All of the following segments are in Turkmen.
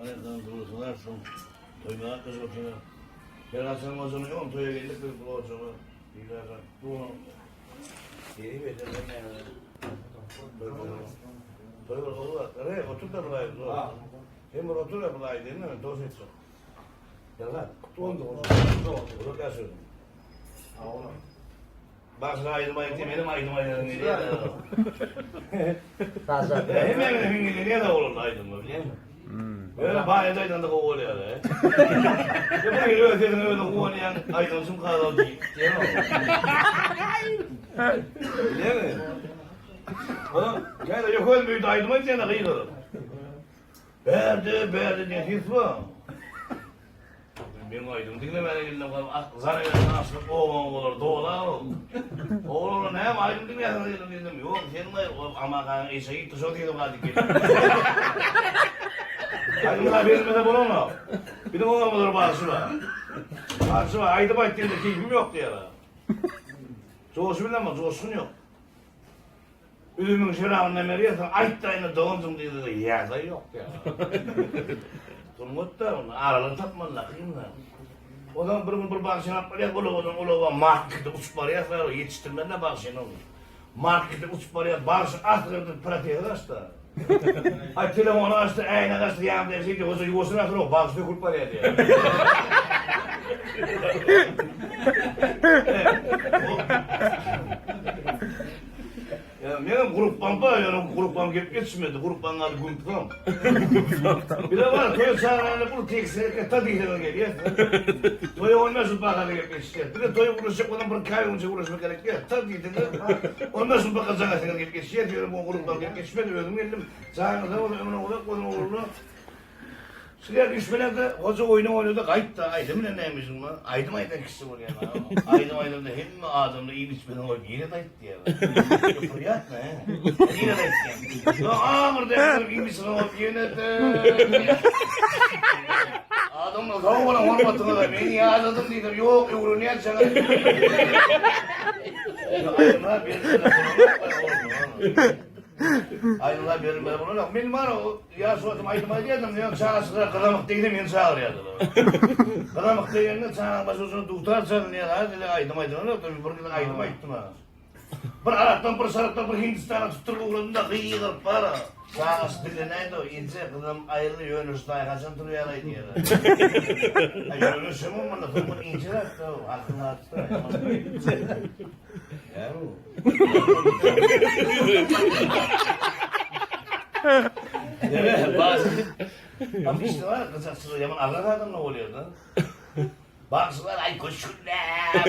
Ýaňy dursun artsyn. Toýuna gatnaşyp otyr. Her haçan hojany ýok, toýa geldik biz bu hojaga. Diýýärler. Bu Ýeri beterden näme? Toý bir gowy zat. Re, otur da bulaý. Sen bir otur da bulaý diýen men tost etjek. Ýa, kutlu oldu. Uzak ýaşaýyn. Bagşy aýdym aýtdy, menem aýdym aýdaryn diýýär. Hemmämiziň hiňňildigi näde bolardy aýdymlar, bilýäňmi? Ýöne baýada aýdanda gowy bolýar. Ýa bir hili öz sesiňe özüň guwanýaň, aýdymçym kazal diýip, diýenok. Bilýäňmi? Onuň käde ýok özüm öýde aýdym aýdýan-da gygyryp. Bärde, bärde diýen ses bar. Meň aýdym diňlemäne geldim galyp ah zar eden aşyk obaň bolar dolar ol. Oglanlar näme aýdym diňläsiňiz geldim diýdim. Ýok seniň aý ol amakaň eşegi gitdi şo diýdim galyp geldim. Aýdymlar berilmese bolanok. Biziň obamyzda bagşy bar. Bagşy bar aýdym aýt diýende keýpim ýok diýýär. Joşy bilemok joşgun ýok. Üzümiň şerabyndan berýärsiň, aýt-da indi doganjyň diýdi-de, ýa-da ýok diýýär. Sungat-da, ony aralygy tapmaly-da, kyn-da. Onsoň bir gün bir bagşyny alyp barýar, ulagydan ulaga markete uçup barýarlar, ýetişdirmeli-dä bagşyny ony. Markete uçup barýar, bagşy asgyrdy, protezi gaçdy. Aý, telefony gaçdy, äýnegi gaçdy, ýanynda şeýdi, hoja ýuwaşyrak sür, bagşy dökülip barýar diýýär. Ýa meňem grupbam bar, ýöne grupbam gelip ýetişmedi. Grupbaň ady Gümpsam. Bire bar, toýa çagyranda bul tekst ta diýseňiz gelýär. Toýa on bäş ýyl bahada gelip ýetişýär. Bire toýa gurlaşjak bolsaň bir kaý öňçe gurlaşmak gerek däl. Ta diýseňiz, on bäş ýyl baka jaň etseňiz gelip ýetişýär. Ýöne bu grupbam gelip ýetişmedi, özüm geldim. Janyňyz sag bolsun, ömrüň uzak bolsun oglulla. Şular düşmeler-de hoja oýny oýnady gaýtda aýdym bilen näme işiň bar? Aýdym aýdan kişi bolýar. Aýdym aýdanda hemme adamlar iýip içmeden goýup ýene-de aýt diýýär. Priýatno he. Ýene-de aýt diýýär. Soň ahyrda iýip içmeden goýup ýene-de. Adamlar sag boluň hormatyňyza men ýadadym diýsem ýok öwrenýän çaga. Aýdymlar berilmeli bolanok. Aýdymlar berilmeli bolanok. Men bar o ýaş wagtym aýdym aýdýardym, ýöne çagaçyklar gyzamyk diýse meni çagyrýardylar. Gyzamyk diýende çagaň başy ujuna dutar çalynýar, ha dile aýdym aýdylanok, bir gezek aýdym aýtdym ha. Bir arakdan, bir şarapdan bir Hindistana tutduryp ugradym-da gygyryp bar-a. Çagaçyk dillenäýdi-ow, eje gyzam aýyrdy ýöne şu daýy haçan turýar-aý diýýär. Aý ýöne şemem munda soň bir inçe zat-da, akyl zat-da. Bagşylar aý köşgünde,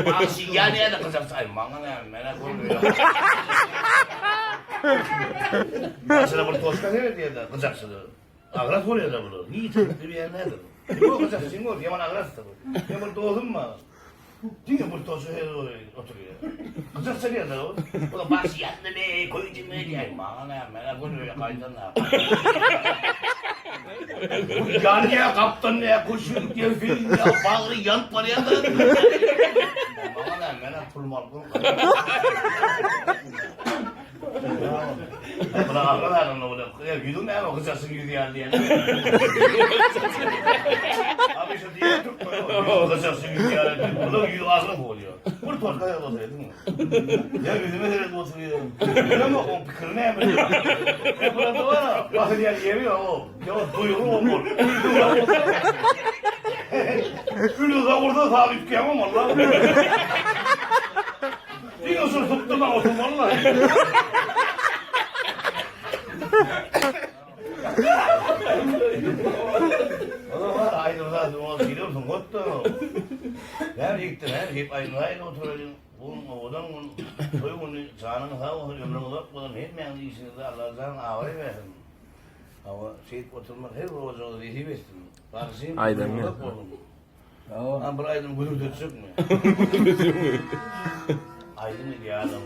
bagşy ýanýada gyjakçy aý maňa näme menä görmeýär. Bagşylar bir toşka seredýär-de gyjakçylar. Agras bolýar-da bular. Hiç bilýän däldir. Ýok gyjakçyň bol, ýaman agrasdyr. Men bir dosum bar. Diňe bir toşa her oturýar. Gyjak çalýar-da ol. O da baş ýandymy, köýdümi diýýär. Maňa näme, men-ä göni öýe gaýdan näme. Ýanýar, gapdan näme, köşülik diýýär, söýünýär, bagry ýanyp barýar-da. Maňa näme, men-ä pulumy alyp göni gaýdan. Bular agrar adamlar bolýar. Ýa ýüzüň näme gyjasyň ýüzi ýaly diýen. Abi şu diýen türkmen gyjasyň ýüzi ýaly diýen. Bular ýüzi agrar bolýar. Bir torka ýa bolsa ediň. Ýa ýüzüme seret oturýar. Bilemok oň pikiri näme. Ýa bularda bar, basylýan ýeri ýok. Ýa duýgy bolmaly. Ülüze ursa sal üýtgäň bolmaly. Diňe şol sypdyrman oturmaly-la. Aýdym-saz oňa geliyor sungat-da. Näme ýigitler, näme diýip aýdym-aýdyp oturaryn. Bu gün owadan gün, toý güni, janyň sag bolsun, ömrüň uzak bolsun, hemmäňiziň işiňizde Allajan abraý bersin. Hawa, şeýdip oturmak her bir ojagyňyza nesip etsin. Bagşym, ömrüň uzak bolsun. Tamam. Bir aýdym gürrüldetjekmi? Aýdym edýär adam.